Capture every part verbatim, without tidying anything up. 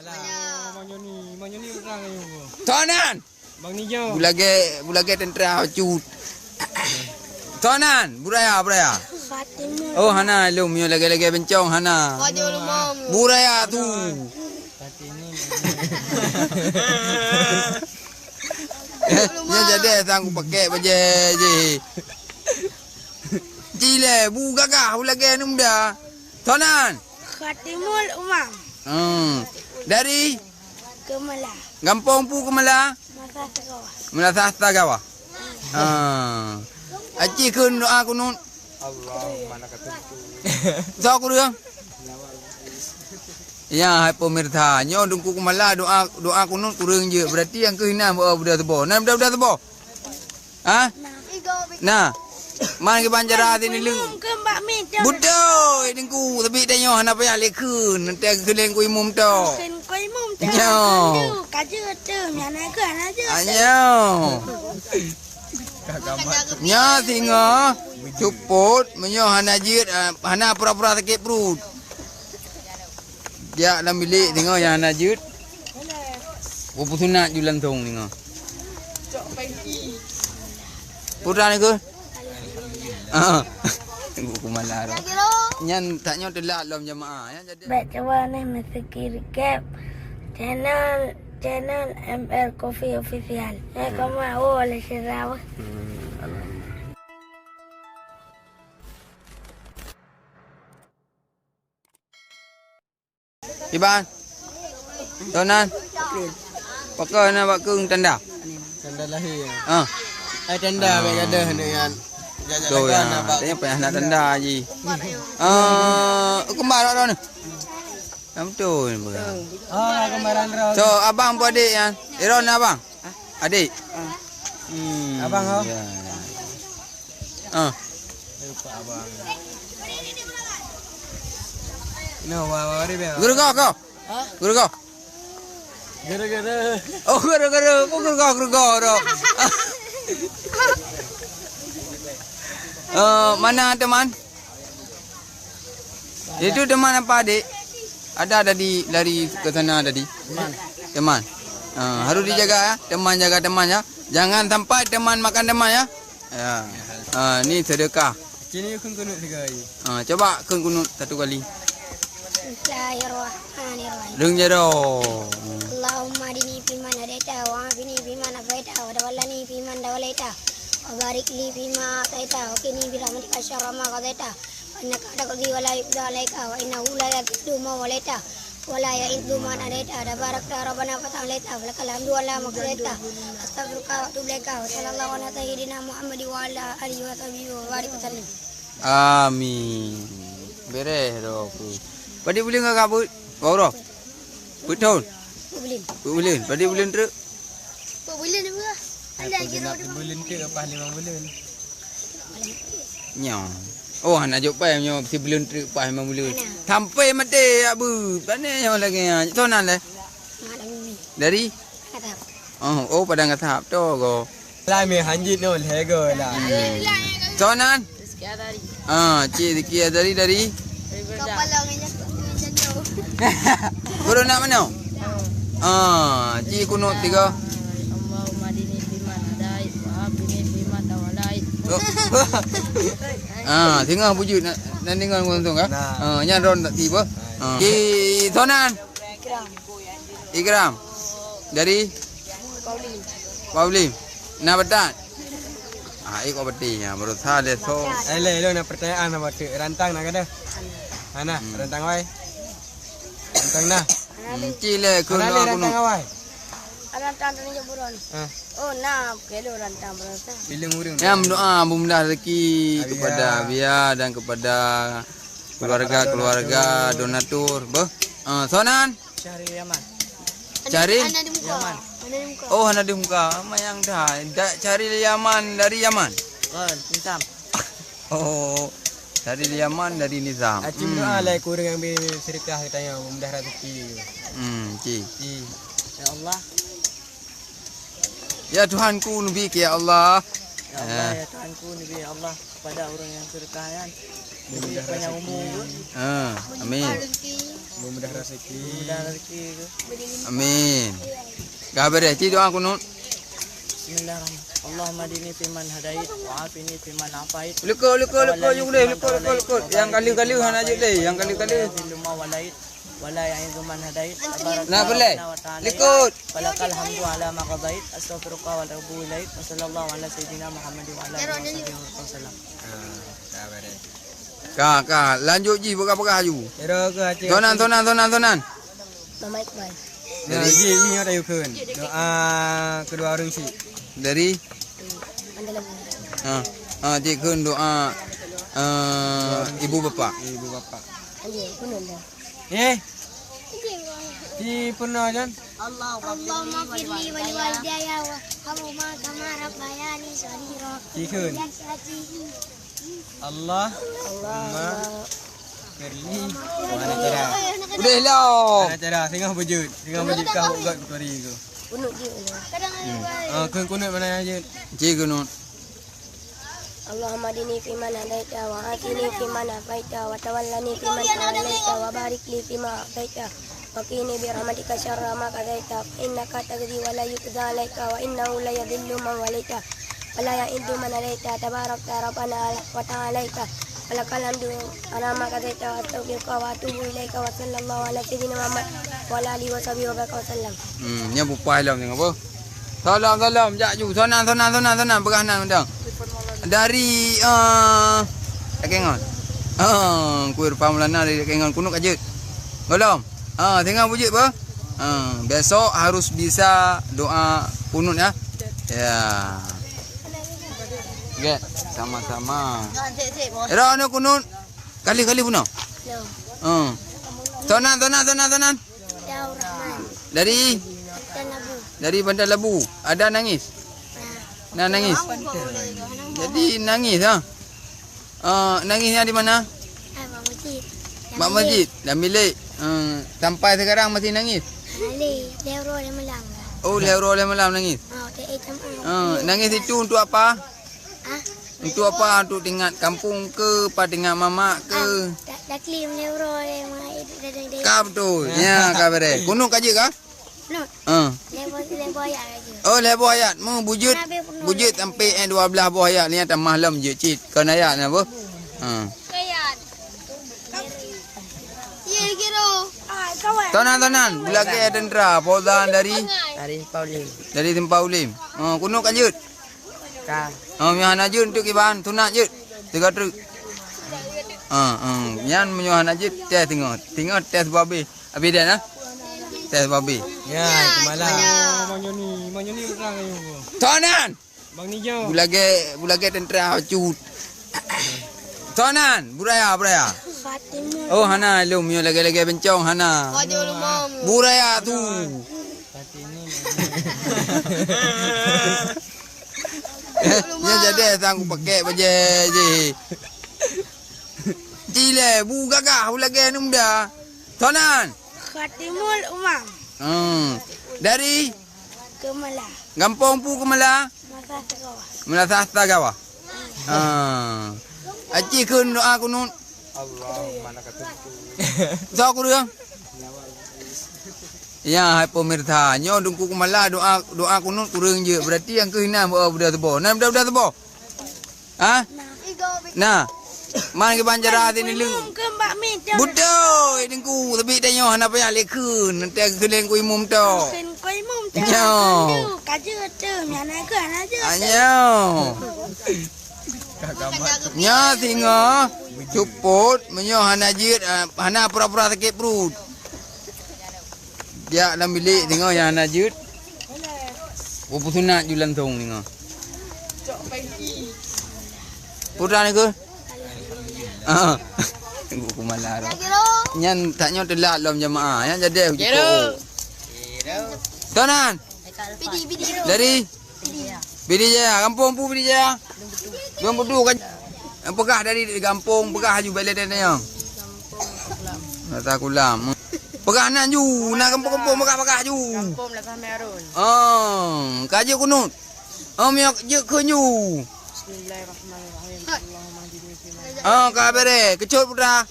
Alah, Bang Joni, Bang Joni orang ni. Tonan! Bang Nijau. Bulagé, bulagé tentara cut. Tonan, buraya, buraya. Fatimah. Oh, hana lom, nyoe lagée-lagée bencong, hana. Buraya tu. Nyoe jadi sang pakai bajée je. Cile, bu gagah, bu lagée aneuk muda. Tonan. Khatimul Umam. Hmm. Dari? Keumala. Gampông pu Keumala? Madrasah Tagawa. Madrasah Tagawa. Ha. Aci kheun doa kunut. Allahumma laka tubtu. Soe kureueng? Ya, hai pemirsa, nyoe Teungku Keumala doa, doa kunut kureueng jeuet. Berarti nyang keuh inan buda seuboh. Nan buda-buda seuboh? Ha? Nah. Man kiban cara sini leueng. Imum keu bak mi tu. Beutôi, Teungku. Tapi tanyoe hana payah lé kheun. Nanti kheun lé Teungku Imum tu. Kheun Teungku Imum tu. Nyo. Ka jeuet tu. Nyan na keu hana jeuet. Ah, nyo. Nyo singoh cupot, meunyoe hana jeuet, ah, hana pura-pura sakét pruet. Jak lam bilék singoh nyang hana jeuet. Bupeusunat ju langsông singoh. Putra ni ke? Ah. Buku malar. Nyan tak nyoe teulat lom jamaah. Nyan jadi. Bèk cuba ni meusikiri kep. Channel, channel M L Coffee Official. Eh, kamu, oh, oleh sirah. Hmm, alhamdulillah. Iban. Tonan. Pakon na bak keueng tanda? Tanda lahé. Ah. Ai tanda bèk gadoh ni kan. Betul ya. Tanya payah nak tanda ji. Ah, kembar kat ni. Yang betul ni. Oh, kembaran Ron. So, abang pun adik ya. Iron abang. Adik. Hmm. Abang, oh. Ya. Ah. Lupa abang. No, wa, wa, wa, wa. Guru kau, kau? Hah? Guru kau? Gara-gara. Oh, gara-gara. Apa guru kau, guru kau tu? Eh, mana teman? Itu teman apa, adik? Ada tadi lari ke sana tadi. Teman. Teman. Ah, harus dijaga ya. Teman jaga teman ya. Jangan sampai teman makan teman ya. Ya. Ah, ni sedekah. Sini kheun kunut tiga kali. Ah, coba kheun kunut satu kali. Bismillahirrahmanirrahim. Deung jaro. Allahumma hdini fiman hadaita wa afini fiman afaita wa tawallani fiman tawallaita wa barik li fima ataita wa qini bi rahmatika syarra ma qadaita. Innaka taqdi wa la yuqda alaika wa innahu la yadhillu man walaita wa la yu'izzu man adaita. Tabarakta rabbana wa ta'alaita wa lakal hamdu ala ma qadaita. Astaghfiruka wa atubu ilaika. Wa sallallahu ala sayyidina Muhammad wa ala alihi wa sahbihi wa barik wa sallim. Amin. Bereh doa ku. Padit buleuen ka buet? Baru. Buet thon. Buleuen. Buet buleuen. Padit buleuen treuk? Buleuen dua. Ada kira buleuen treuk lepas lima buleuen. Nyoe. Oh, hana jok pai nyoe sibuleuen treuk lepas lima buleuen. Sampai maté ya bu. Pane nyoe lagèe nyan. Sonan lé? Dari? Katap. Oh, oh, Padang Katap. To go. Lah meh hanjit no lego lah. Sonan? Rizky Azhari. Ah, Cik Rizky Azhari dari? Dari Berda. Kepala ngan jatuh ngan jatuh. Guru nak mana? Ah, Cik kunut tiga. Allahumma hdini fiman hadait, wa afini fiman tawalait. Oh. Ah, tengah bujut nak, nak dengar langsung kah? Nah. Ah, nyan ron tak tiba. Ah. Cik Sonan? Ikram. Ikram. Dari? Paulim. Paulim. Na batat? Ah, iko beti nya, berusaha deh so. Eh, le, lo na pertanyaan apa tu? Rantang nak kada? Ana, rantang wai. Rantang nah. Hmm, cile, kau nak rantang awai? Rantang tu ni buron. Ah. Oh, na, kelo rantang berusaha. Bilang urang. Yang berdoa, memudah rezeki kepada Abia dan kepada keluarga-keluarga donatur. Beh. Ah, Sonan? Syahril Yaman. Syahril? Hana di muka. Yaman. Hana di muka. Oh, hana di muka. Mayang dah. Da-, Syahril Yaman dari Yaman. Kan, Nizam. Oh, Syahril Yaman dari Nizam. Acim doa lah kurang ambil sedekah katanya, mudah rezeki. Hmm, ci. Ci. Ya Allah. Ya Tuhanku, neubri ya Allah. Ya Allah, ya Tuhanku, neubri ya Allah kepada orang yang sedekah kan. Neubri panjang umur. Ha, amin. Mudah rezeki. Mudah rezeki. Amin. Ka beureh, ci doa kunut. Bismillahirrahmanirrahim. Allahumma hdini fiman hadait, wa afini fiman afait. Likot, likot, likot, yue leh, likot, likot, likot. Nyang kali-kali hana jeuet leh, nyang kali-kali. Wa la ya'izzu man hadait. Nah, boleh. Likot. Walakal hamdu ala ma qadait. Astaghfiruka wa atubu ilaik. Wa sallallahu ala sayyidina Muhammadin wa ala alihi wa sahbihi wa sallam. Ah, ka beureh. Ka, ka, lanjut jih peugah-peugah aju. Ero ke Aceh. Tonan, tonan, tonan, tonan. Mama Iqbal. Dari jih, jih nyoe tayue kheun. Doa kedua ureueng syik. Dari? Mandala. Ha. Ha, cit kheun doa, eh, ibu bapak. Ibu bapak. Ayo, kunut dah. Eh? Di pernah jan? Allahumma firli wa liwalidayya warhamhuma kama rabbayani shaghira. Cit kheun. Allah. Allahumma firli. Mana cara? Udah lah. Mana cara? Singoh beujeuet. Singoh beujeuet kah ugat kuturi tu. Kunut jeuet. Hmm. Ah, kheun kunut mana jeuet? Cit kunut. Allahumma hdini fiman hadaita wa afini fiman afaita wa tawallani fiman tawallaita wa barik li fima a'taita wa qini bi rahmatika syarra ma qadaita fa innaka taqdi wa la yuqda alaika wa innahu la yadhillu man walaita wa la ya'izzu man adaita tabarakta rabbana wa ta'alaita wa lakal hamdu ala ma qadaita wa astaghfiruka wa atubu ilaika wa sallallahu ala sayyidina Muhammad wa ala alihi wa sahbihi wa baraka wa sallam. Hmm, nyan bupai lom tengok apa? Salam, salam, jak ju. Sonan, sonan, sonan, sonan. Peugah nan mantong. Dari, eh, Kengon. Ah, Ku Irfan Maulana dari Kengon. Kunut ka jeuet. Golom. Ah, tengah bujik apa? Ah, besok harus bisa doa kunut ya. Ya. Get, sama-sama. Era anu kunut. Kali-kali pun. Ya. Ah. Sonan, sonan, sonan, sonan. Daur Rahman. Dari? Pantai Labu. Dari Pantai Labu. Ada nangis? Nah. Nah, nangis. Jadi nangis ha. Ah, nangisnya di mana? Ah, bak masjid. Bak masjid, dalam bilik. Ah, sampai sekarang masih nangis? Lhèe uroe lhèe malam. Oh, lhèe uroe lhèe malam nangis. Ah, nangis itu untuk apa? Ah, untuk apa? Untuk teuingat kampung ke, apa teuingat mamak ke? Ah, dak-, dakli lhèe uroe lhèe malam. Ka beutôi. Ya, ka beureh. Kunut ka jeuet ka? Nut. Ah. Lhèe boh, lhèe boh ayat laju. Oh, lhèe boh ayat. Mu bujeuet, bujeuet sampai eh dua belas boh ayat ni tamah lom jeuet cit. Kon ayat na boh. Ha. Ayat. Ye kiro. Tonan, tonan. Bulage tentera. Fauzan dari? Dari Simpang Ulim. Dari Simpang Ulim. Oh, kunut ka jeuet? Ka. Oh, meunyoe hana jeuet untuk kiban, sunat jeuet. Tiga truk. Ah, ah. Nyan meunyoe hana jeuet, tes tengok. Tengok tes babeh. Abi dah nah? Tes babi. Ya, itu malah. Bang Joni, Bang Joni orang ayo. Tonan. Bang Nijo. Bulage, bulage tentera cut. Tonan, buraya, buraya. Fatimul. Oh, hana lom, yo lage-lage bencong hana. Fatimul Umum. Buraya tu. Fatimul. Nya jadi sang pakai baju je. Cile, bu gagah, bu lage ni muda. Tonan. Khatimul Umam. Hmm. Dari? Kemala. Gampông pu Kemala? Masa Tagawa. Masa Tagawa. Ha. Aci kheun doa kunut. Allahumma laka tubtu. Soe kureueng? Ya, hai pemirsa, nyoe Teungku Kemala doa, doa kunut kureueng jeuet. Berarti nyang keuh inan beu-, beuda teubo. Nan beuda-beuda teubo? Ha? Nah. Man kiban cara hati neuleu. Beutôi, Teungku, tapi tanyoe hana payah lé kheun, nanti keuneuk ku imum tok. Kheun ku imum tok. Nyo. Ka jeuet tu, nyang na keu hana jeuet. Anyo. Nyo singoh, cupot, meunyoe hana jeuet, ah, hana pura-pura sakét pruet. Jak lam bilik singoh nyang hana jeuet. Beusunat ju langsong singoh. Putra ni ke? Ah. Tengok ku malah tu. Nyan tak nyoe teulat lom jamaah. Nyan jadi. Tonan. Dari? Pidie Jaya, gampông pu Pidie Jaya? Dong Bedu kan. Peugah dari gampông, peugah aju bèk lé tanyong. Rasa Kulam. Peugah nan ju, na gampông-gampông peugah-peugah ju. Gampông Lakah Meurun. Oh, ka jeuet kunut. Oh, miok jeuet kheun ju. Bismillahirrahmanirrahim. Allahumma hdini fi man. Oh, ka beureh. Keucut putra.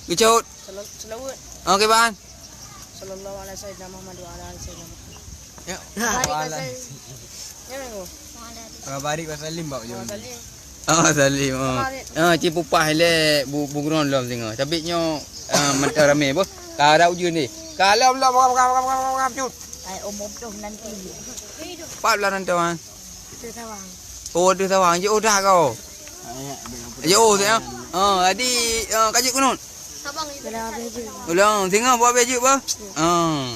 Keucut. Selalu-, selawat. Okey, Bang. Sallallahu alaihi wasallam Muhammad wa ala ali sayyidina Muhammad. Ya. Barik Wa ala wasallim. Ya, Bang. Wa barik wa sallim, Bang. Wa sallim. Oh, salim. Oh. Kemarin. Ah, ci pupah ilèe bu, bu Gron lom singoh. Tapi nyoe, ah, mantong ramé boh. Ka rap ujeuen deh. Ka lom, lom, lom, lom, lom, lom, lom, cut. Ai, umum tu nanti. Pat blah nantong, ah? Di Tawang. Oh, di Tawang. Jeuet oh dah kau. Jeuet oh, sayang. Ah, jadi, ah, ka jeuet keunoe. Sabang je. Ulang habéh jeuet. Ulang, singoh buat habéh jeuet bah? Ah.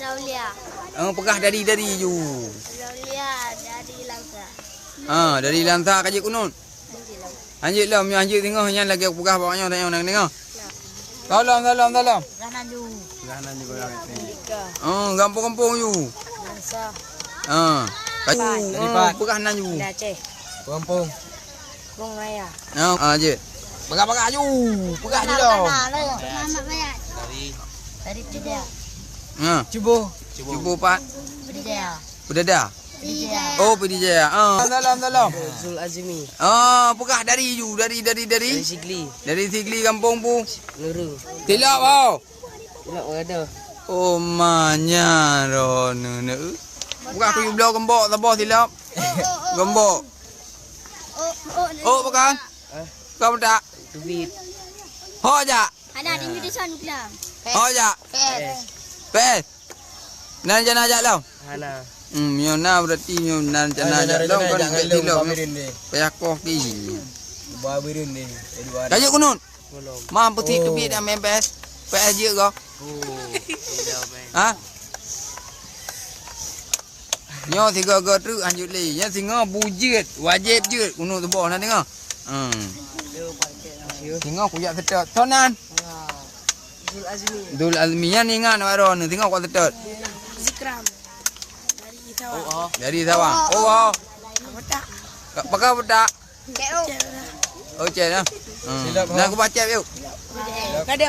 Raulia. Ah, peugah dari, dari ju. Raulia dari Langsa. Ah, dari Langsa ka jeuet keunoe. Hanjeuet lom, nyoe hanjeuet singoh nyan lagèe peugah bak nyoe, tanyoe na deungö. Tolong, tolong, tolong. Peugah nan ju. Peugah nan ju, peugah nan ju. Oh, gampông-gampông ju. Langsa. Ah. Ka ju, Lipat. Ah, peugah nan ju. Banda Aceh. Gampông. Bung Raya. Ah, ah, jeuet. Peugah-peugah ju. Peugah ju dong. Muhammad Raya. Dari Pidie Jaya. Ah. Cubo. Cubo pat. Pidie Jaya. Pidie Jaya. Pidie Jaya. Oh, Pidie Jaya. Ah. Salam, salam. Zul Azmi. Ah, peugah dari ju, dari, dari, dari. Dari Sigli. Dari Sigli gampông pu. Nurul. Tilap, oh. Tilap Warada. Oh, ma nyan droeneuh. Peugah kuyue bloe geumbok saboh tilap. Geumbok. Oh, peugah. Eh? Kau peugah. Tubit. Ho jak. Hana ada invitation kelam. Ho jak. Pes. Pes. Nan jana jak lom. Hana. Hmm, nyoe na berarti nyoe nan jana jak lom kan. Berarti lom. Payah koh ki. Ba bireuen deh. Ka jeuet keunoe. Belum. Mam peutik teubiet dah main P S. P S jeuet kah? Oh, iya, main. Ha? Nyoe sigoe-goe treuk hanjeuet lé. Nyoe singoh bu jeuet, wajéb jeuet keunoe tuboh na deungö. Hmm. Singoh kujak seutôt. Soe nan? Zul Azmi. Zul Azmi. Nyan ingat awak droeneuh, singoh kuseutôt. Zikram. Dari Sawang. Oh, oh. Dari Sawang. Oh, oh. Petak. Ka, pakon petak? Cek, oh. Oh, cek lah. Hmm. Silap, nah, ha. Aku baca yuk. Kada.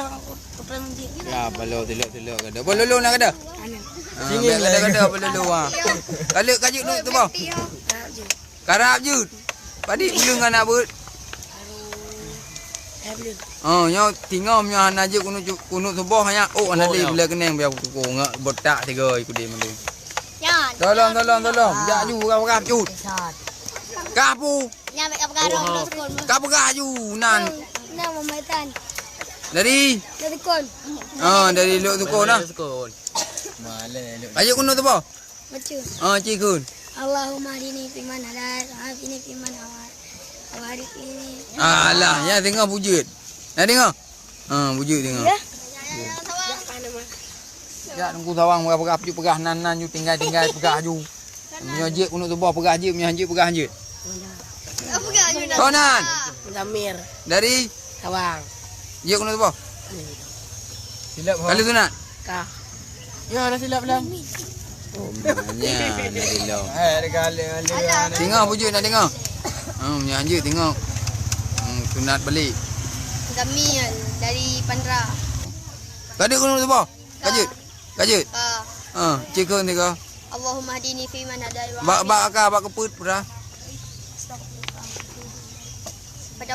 Ya, balo silap-silap kada. Bololo nak kada? Ada. Ha, sini biar lah. Kada, kada bololo, ha. Kalau ka jeuet tu, tu bah. Karab jeuet. Padi ulun ngan nak buet. Oh, nyoe tingom nyoe hana jeuet keunoe, keunoe suboh nyan. Oh, hana lé bila keuneng biar tuku ngak botak tiga ikut dia malu. Nyan. Tolong, tolong, tolong. Jak ju, peugah-peugah cut. Kah pu? Nyan, bèk ka peugah dah, udah sekolah. Ka peugah ju nan. Nang mamaitan. Dari? Dari kon. Ah, dari Lhoksukon nah. Lhoksukon. Ayo keunoe tu bah. Baca. Ah, cikun. Allahumma hdini fiman hadait, wa afini fiman afait. Wa barik li. Alah, ya tengok bujut. Nah, tengok. Ha, bujut tengok. Ya. Ya, nunggu sawang peugah-peugah, peugah nan-nan ju, tinggai-tinggai peugah ju. Meunyoe jeuet keunoe tuboh peugah jeuet, meunyoe han jeuet peugah jeuet. Soe nan? Zamir. Dari? Sawang. Jeuet keunoe tuboh. Silap, ha? Kali sunat. Ka. Ya, ada silap dalam. Oh, nya, nya, nya. Eh, ada kali, kali. Tengok bujut nak tengok. Hmm, meunyoe han jeuet tengok. Hmm, sunat balik. Zamir dari Pandra. Tadi keunoe tuboh. Ka jeuet? Ka jeuet? Ka. Ha, cikun tiga. Allahumma hdini fiman hadait wa Bak, bak ka, bak keupeuet pura. Pada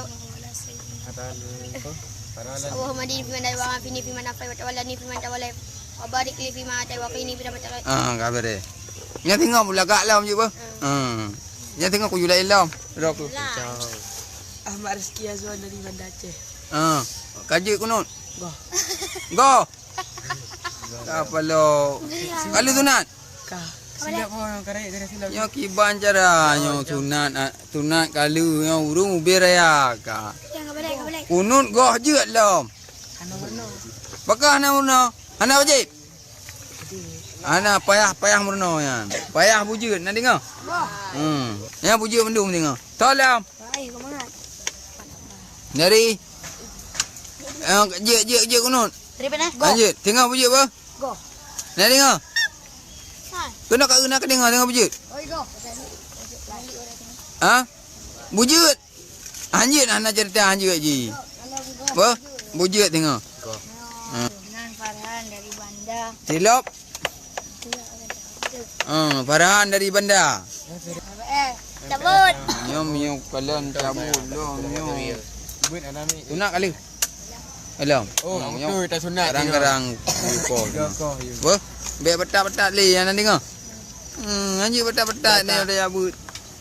Allahumma hdini fiman hadait wa afini fiman afait wa tawallani fiman tawallait wa barik li fima atait wa qini fima qadait. Ah, ka beres. Nya tengok pula gak lom je bah. Hmm. Nya tengok ku julai lom. Rok. Ahmad Rizki Azwan dari Banda Aceh. Ah, ka jeuet keunoe. Goh. Goh. Ka palo. Kali sunat. Ka. Silap pun, karet, karet silap. Nyoe kiban cara nyoe sunat, ah, sunat kali nyoe ureueng ubé raya ka. Kunut goh jeuet lom. Hana meurunoe. Pakon hana meurunoe? Hana wajéb. Hana payah, payah meurunoe nyan. Payah bujeuet, na deungoe? Hmm. Nyan bujeuet mandum deungoe. Tolong. Dari, eh, jeuet, jeuet, jeuet kunut. Dari mana? Lanjut. Tengok bujeuet apa? Goh. Nah, tengok. Kena kat kena ke tengok, tengok bujeuet. Oi, goh. Ha? Bujeuet. Hanjeuet, hana cerita hanjeuet ji. Apa? Bujeuet tengok. Ha. Nan Farhan dari Banda. Silop. Ah, Farhan dari Banda. Eh, cabut. Nyoe, nyoe, kalian cabut dong, nyoe. Buet anak ni. Tunak kali. Alam. Oh, betul, tak sunat. Kadang-kadang yuko. Yuko, yuko. Apa? Bek petak-petak le yang nanti ngah. Hmm, anjir petak-petak ni ada ya but.